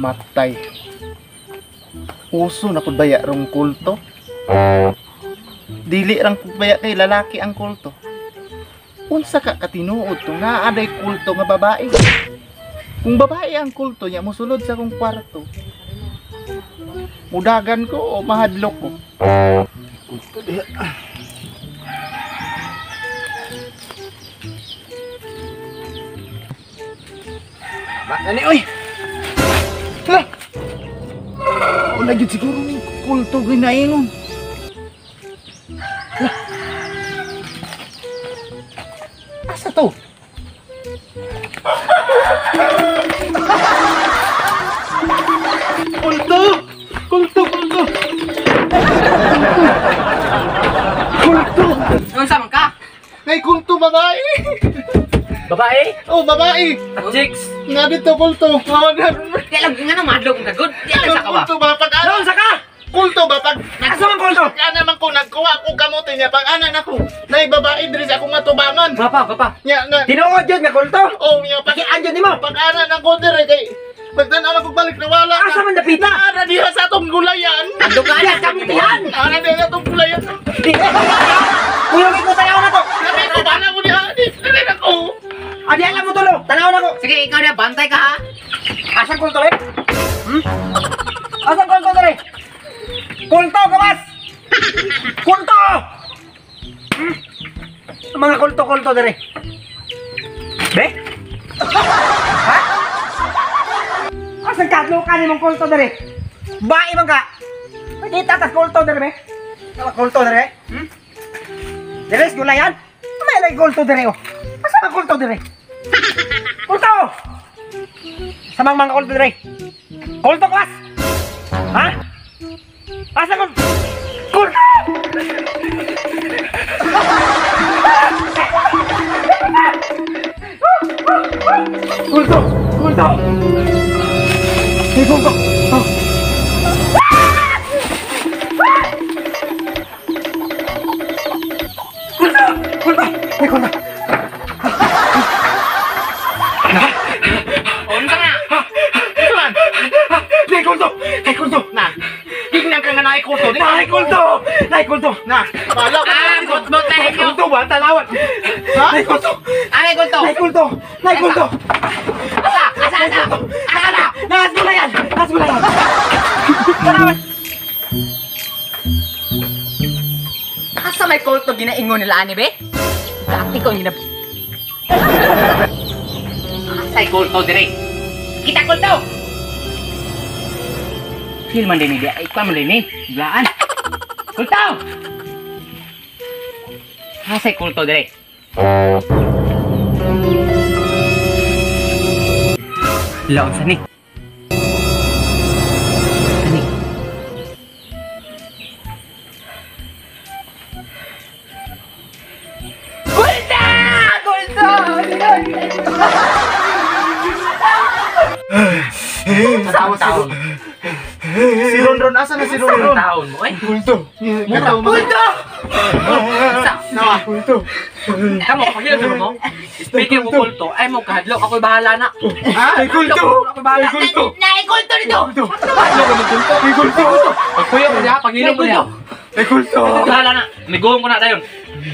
Matay. Uso na pud baya rong kulto. Dili rang pud baya kay lalaki ang kulto. Unsa ka katinuod to naa day kulto nga babae. Kung babae ang kulto niya mosulod sa akong kwarto. Mudagan ko o mahadlok ko. Kulto diha. Ani oy. Hala. Wala gyud siguro ni kulto ginaingon. Hala. Asa to? Kulto! Kulto, kulto! Kulto! Unsa man ka? Nay kulto babae! Babae? Oh, babae! Chicks! Nga dito kulto. Di alam nga na madlog ka gud. Di alam sa ka ba? Kulto ba pag ano? Unsa ka? Kulto ba pag Asa man kulto? Ana man ko nagkuha ko kamote niya pag ana nako. Nay babae diri sa akong atubangan. Gapa, gapa. Nya na. Tinuod yun nga kulto. Oh, nya pag Pakian yun nimo. Pag ana nako diri kay pagtan-aw na kog balik nawala. Asa man dapita? Ana diha sa atong gulayan. Dugaan Kamutihan. Ana diha sa atong gulayan. Kuyog ko tanaw na to. Labi ko bala mo diha. Dili na ko. Adi alam mo tulo. Tanaw na ko. Sige, ikaw na bantay ka ha. Asa kulto eh? Hmm? Asa kulto dere? Kulto gawas. Kulto. Hmm? Mga kulto-kulto dere. Be? Ha? Asa kadlo ka nimong kulto dere? Bae man ka. Makita tas kulto dere be. Kala kulto dere? Hmm? Dere gulayan? May lay kulto dere oh. Asa man kulto dere? Kulto! Sa mga kulto dere. Kulto kwas! Ha? Asa kulto? Kulto! Kulto! Kulto! Hey, kulto! Oh. Kulto! Kulto! Hey, kulto! Unsa nga? Unsa man? Nay kulto! Nay kulto! Na. Tingnan ka nga naay kulto. Nay kulto! Nay kulto! Na. Bala ko. Ah, bot-bot na Nay inyo. kulto ba? Tanawan! Ha? Nay kulto! Ah, may kulto. Nay kulto! Nay kulto! Asa, asa, asa. Asa na? Nas gulayan! Nas gulayan! Tanawan! Asa may kulto ginaingon nila ani be? Dati ko ginab. Asa kulto dire? Kita kulto. Feel man din ni ay kwa man din ni. Blaan. Kulto. Asa kulto dire? Laon sa ni. Ani. Kulta! Kulta! Tawa si Ronron asa na si Ronron? Taon mo eh. Kulto! Kulto! Sa Nawa. Kulto! Kamo pahilom mo. Speaking of kulto, ay mo kahadlok ako'y bahala na. Ha? Ay kulto! Ako'y bahala. Ay kulto! Naay kulto dito. Kulto! Kahadlok mo kulto. Ay kulto! Pagkuyo mo diha, paghilom mo diha. Ay kulto! Bahala na. Miguong ko na dayon.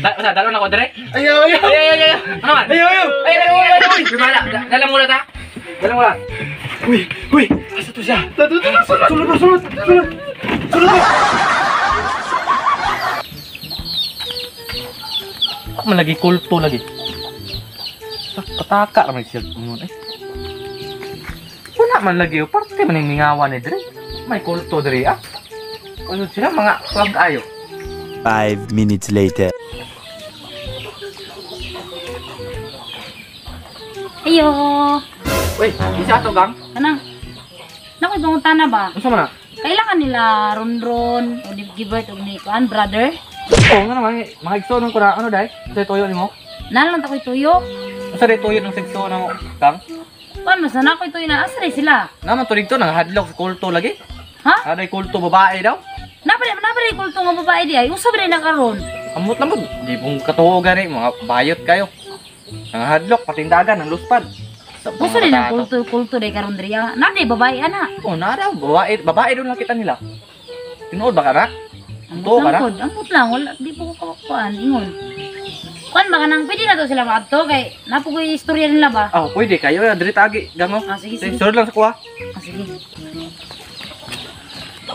Dalo na ko dire. Ayaw, ayaw. Ay ay ay ay. Ano man? Ayaw, ayaw! Ay ay ay ay. Ay bahala. Dala mo ta. Dala mo la. Uy! Uy! Asa to siya? Sulod, sulod. Sulod! Sulod! Sulod! Sulod! Man lagi kulto lagi. Pataka ra man siya ngon eh. Wala man lagi oh, parte man ning mingawan ni dire. May kulto dire ah. Ano sila mga plug ayo. 5 minutes later. Ayo. Uy, isa to gang. Kanang. Nakoy pangutana ba? Unsa man na? Kailangan nila ronron o give birth og ni kuan brother? Oo nga naman, mga igsoon ko na ano dai? Sa tuyo nimo? Nalang ta koy tuyo. Unsa dai tuyo ng sigsoon namo, gang? Kuan man sana koy tuyo na asa sila? Naman to dito nang hadlok sa kulto lagi. Ha? Aday kulto babae daw. Napare kulto nga babae di ay usa ba na karon? Amot na mo, di pong katuo gani mga bayot kayo. Nang hadlok patindagan ang luspad. Gusto din ang kulto, kulto day karon diri. Ah. Naa day babae ana. Oh, naa daw babae, babae doon nakita nila. Tinuod ba ka na? Ambot Tuo ka lang na? pod, ambot lang wala di po ko kuan ingon. Kuan ba kanang pwede na to sila maadto kay napo ko'y istorya nila ba? Ah, pwede kayo diri tagi, gang oh. Ah, sige, sige. Sunod lang sa kuha. Ah, sige.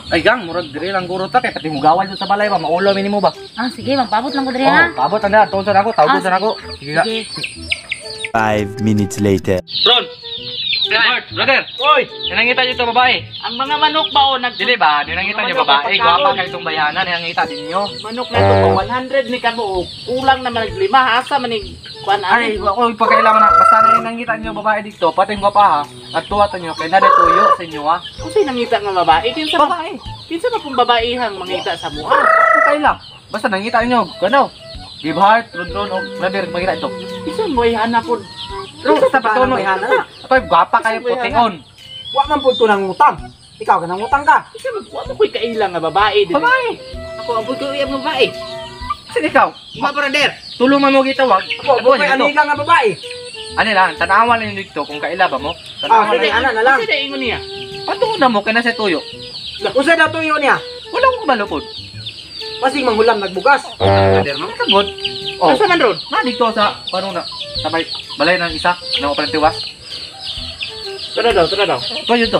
Ay gang, murag diri lang guro ta kay pati mugawan jud sa balay ba, maulo minimo ba? Ah, sige, magpaabot lang ko diri ha. Oh, paabot na, tuon sa nako, tawgon Ah, sa nako. Sige ga. Sige. 5 minutes later. Ron. Bert, brother. Oy, ninangita niyo to babae. Ang mga manok ba o nag Dili ba? Ninangita niyo babae, gwapa kay itong bayana, ninangita ninyo. Manok na to 100 ni kabuok. Kulang na man lima asa man ni kuan Ay, ani. ako ipakailangan na. Basta na nangita niyo babae dito, pati yung gwapa ha. At tuwa to niyo, kay na tuyo sa inyo ha. Unsay nangita nga babae? Kinsa Babae. Kinsa ba kung babaehang mangita sa mua? Okay lang. Basta nangita niyo, ganaw. Give heart, ron ron, o brother, makita ito. Kinsa mo hanap pod? Ron, sa patuno. May hana. Ito, gwapa kayo pution. Wa man pud to nang utang. Ikaw ka nang utang ka. Kinsa man wa mo koy kaila nga babae diri. Babae. Ako ang ko uyab nga babae. Sino ikaw? Ma brother. Tulungan mo gitawag. Ako, bukoy aniga nga babae. Ano lang, tanawan lang dito kung kaila ba mo. Ah, Tanawan sige, lang. ana na lang. Unsa na ingon niya? Patuon na mo, kaya na sa tuyo. Unsa daw tuyo niya? Wala akong kabalupod. Basig manghulam nagbugas. Brother no? Sagot. Oh, Asa man ron? na dito sa, paano na, sa may balay ng isa, na mapalantiwas. Tara daw, tara daw. Ito yun to.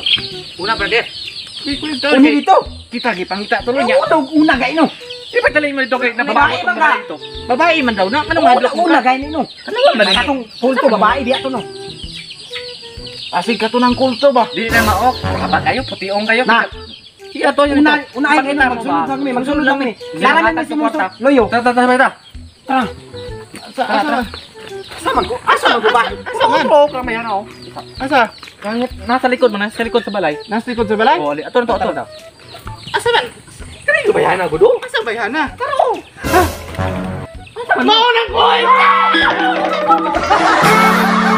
Una brother. Uni dito. Kita gipangita tuloy niya. Una una gay no. Di ba dalhin mo dito kay Babae man ka. dito? Babae man daw na. Anong Una hadlok mo una ka? gay no. Ano man? Katong kulto babae diya to no. Asig ka to ng kulto ba? Di na maok. Haba kayo, putiong kayo. Na. Iya to yun Una ito. una ay Ipakita mo magsunod ba? lang mi, magsunod lang mi. Sige, Naraman hatag mi sa si Muso. kwarta. Loyo. Tara, tara, tara, tara. Tara. Asa asa Asa man ko? Asa man ko ba? asa man? Oo, kami yan oh. Asa? Kangit, nasa likod mo, nasa likod sa balay. Nasa likod sa balay? Oh, ali, ato na to, ato. Asa man? Kani ko ba yan gudo? Asa ba yan na? Tara oh. Maunang koy!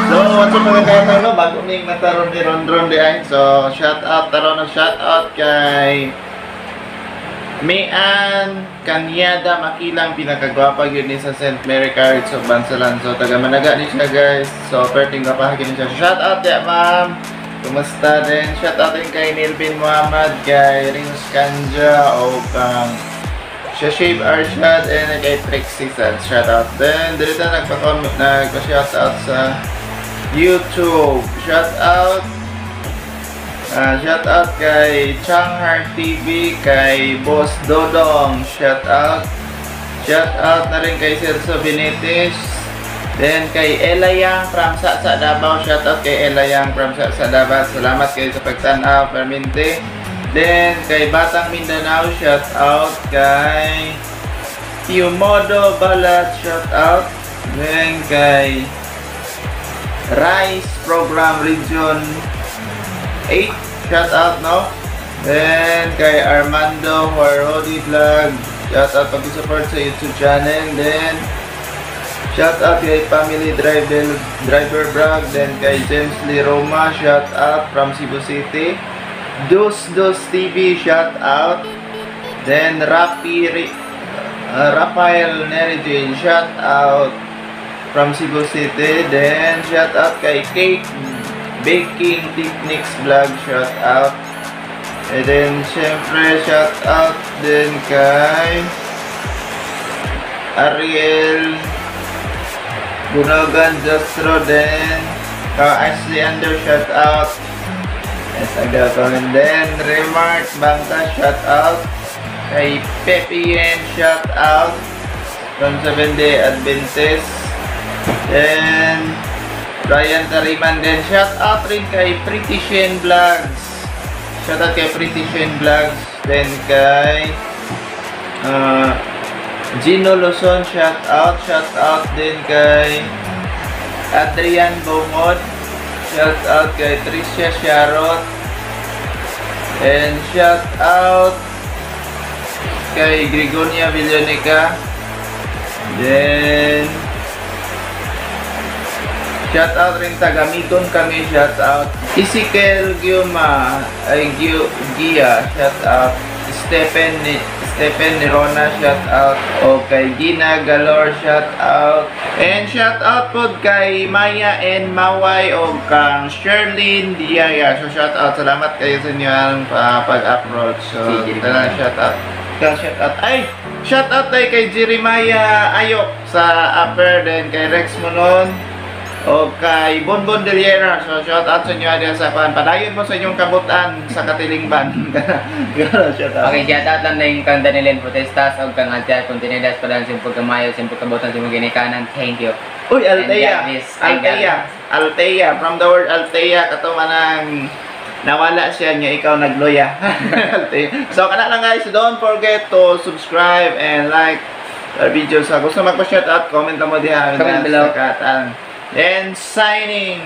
So, what's up mga kayatalo? Bago ning nataron ni Ron Ron di ay. So, shout out, taron na shout out kay Mian Kanyada Makilang, pinakagwapa yun ni sa St. Mary College of Bansalan. So, taga Managa ni siya guys. So, perting gwapahan ni siya. Shout out ya ma'am! Kumusta din? Shout out din kay Nilvin Muhammad, kay Rinos Kanja, o kang Shashib Arshad, and kay Trixie San. Shout out din. Dito na nagpa-comment, nagpa-shout out sa YouTube. Shout out. Shout out kay Chang Heart TV, kay Boss Dodong. Shout out. Shout out na rin kay Celso Benitez. Then kay Ella Yang from Sa Davao. Shout out kay Ella Yang from Sa Davao. Salamat kayo sa pagtanaw, perminte. Then kay Batang Mindanao, shout out kay Tiomodo Balat, shout out. Then kay Rice Program Region 8, shout out, no? Then kay Armando Warodi Vlog, shout out pag-support sa YouTube channel. Then shout out kay Family Driver Driver Vlog, then kay James Lee Roma, shout out from Cebu City. Dus Dus TV, shout out. Then Rafael Nerijin, shout out from Cebu City. Then shout out kay Cake Baking Techniques Vlog, shout out. And then syempre shout out din kay Ariel Gunogan Jostro din. Ashley Ander, shout out. Yes, aga comment din. Remark Bangka, shout out. Kay Pepe Yen, shout out. From 7 Day Adventist. Then, Brian Tariman din. Shout out rin kay Pretty Shen Vlogs. Shout out kay Pretty Shen Vlogs. Then kay Gino Luzon, shout out. Shout out din kay Adrian Bongod. Shout out kay Tricia Sharot. And shout out kay Gregonia Villanica. Then, shout out rin taga Miton kami, shout out. Ezekiel Giuma, ay Gia, shout out. Stephen Stephen Nerona, shout out. O kay Gina Galor, shout out. And shout out pod kay Maya and Maway o kang Sherlyn Diaya. So shout out. Salamat kayo sa inyong pag-approach. So Si Jeremiah. tara, shout out. Kang shout out. Ay, shout out ay kay Jeremiah Ayok sa upper, then kay Rex Monon o kay Bonbon Deliera. So shout out sa inyo diyan sa pan. Padayon mo sa inyong kabutan sa katilingban. Gano, shout out. Okay, shout out lang na yung kang Danilin Protestas o kang Antiar Contenidas para sa imong pagkamayo, sa imong pagkabutan, sa imong ginikanan. Thank you. Uy, And Althea. God bless. And God Althea. Althea. From the word Althea, kato manang nawala siya niya, ikaw nagloya. Althea. So, kana lang guys, don't forget to subscribe and like our videos. Sa gusto magpa-shout out, comment lang mo diha. Comment below. Sakatan. Then, signing.